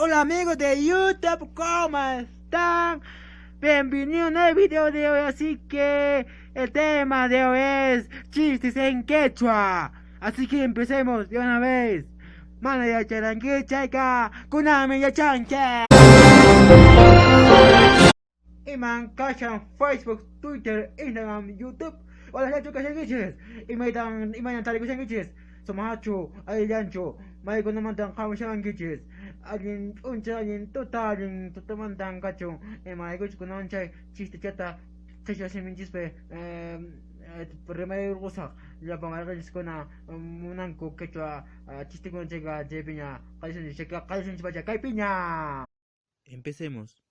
Hola amigos de YouTube, ¿cómo están? Bienvenidos a un nuevo video de hoy, así que el tema de hoy es chistes en quechua. Así que empecemos de una vez. Mana yacharanki chayka, kunami yachanki. Iman kashan Facebook, Twitter, Instagram, YouTube. Hola yachu kashankichis. Imaytan imaynan tarikushankichis. Sumachu, allillanchu, maykunamantan qamushankichis. Allin p'unchay, allin tuta, allin tutamantan kachun. Imaraykuchus kunan chay chistechata qhichwa siminchispi rimayurqusaq. Llapan ayqinchiskuna munanku quechua chistekuna chayqa chaypiña qallisunchis chayqa qallisunchis pacha kaypiña. Empecemos.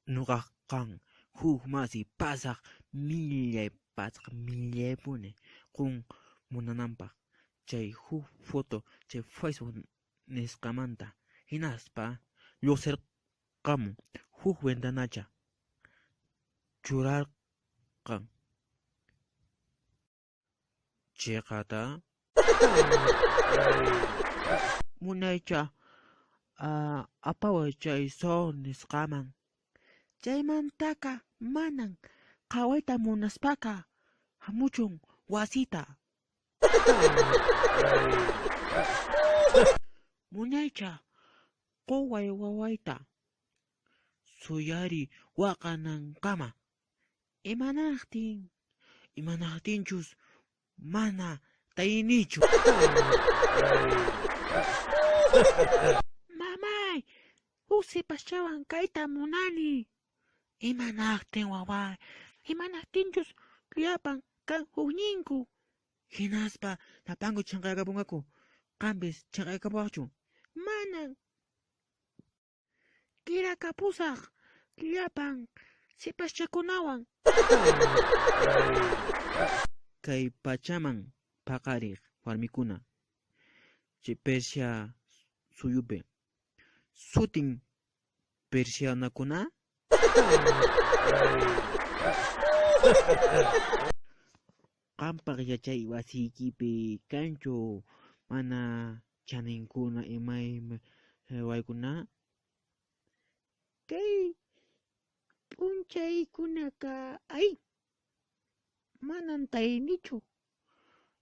Nuqaq qan huk masi pasaq millay pasaq millaypuni qun munananpaq chay huk foto chay Facebook nisqamanta hinaspa lluqsirqamun huk ventanacha churarqan chiqata munaycha apaway chay zoo nisqaman chaymantaqa manan qhawayta munaspaqa hamuchun wasita. Munaycha quway wawayta suyari waqanankama imanaqtin imanaqtinchus mana taynichu. Mamay, huk sipaschawan kayta munani. Imanaqtin waway, imanaqtinchus llapan kan hukninku. Hinaspa llapanku chinqaykapunqaku. Qampis chinqaykapuwaqchu? Manan. Kirakapusaq llapan sipaschakunawan. Kay pachaman paqariq warmikuna chay Persia suyupi sutin persianakuna. Qampaq yachay wasiykipi kanchu mana chaninkuna imayma waykuna? Kay p'unchaykunaqa ay manan taynichu.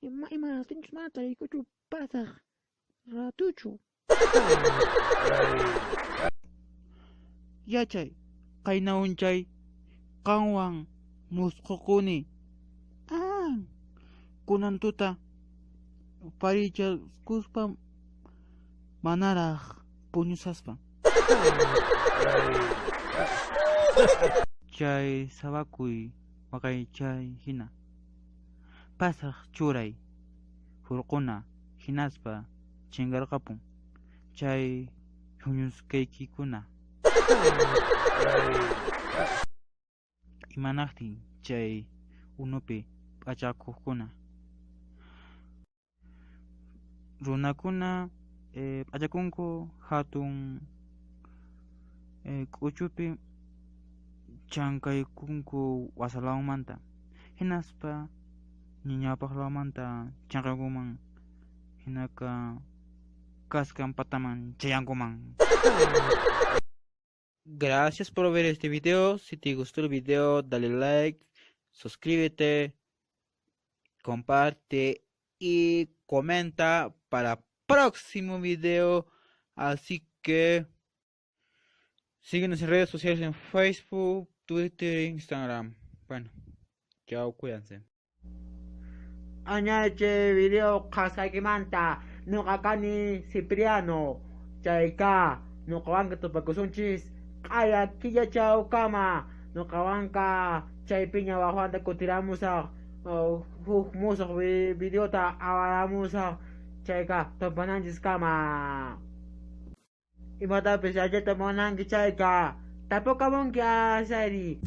Imanaqtinchus mana tariykuchu pasaq ratuchu. Yachay, qayna unchay qanwan musqhukuni. Kunan tuta parichaskuspa manaraq puñusaspa. Chay sawakuy waqaychay hina. Pasaq churay hurquna hinaspa chinkarqapun chay huñusqaykikuna. Imanaqtin chay unupi p'achakuqkuna? Runakuna p'achakunku hatun k'uchupi chankaykunku wasalawmanta hinaspa ñawpaqlawmanta chanqankuman hinaka kaskan pataman chayankuman. Gracias por ver este video. Si te gustó el video, dale like, suscríbete, comparte y comenta para próximo video. Así que síguenos en redes sociales en Facebook, Twitter e Instagram. Bueno, chao, cuídense. Añache video qhasqaykimanta nuqa kani Cipriano chayka nuqawanqa tupakusunchis q'aya killachawkama nuqawanqa chaypiña waqwanta kutiramusaq huk musuq videota awaramusaq chayka tupananchiskama. Imatapis yachayta munanki chayka tapukamunki asari.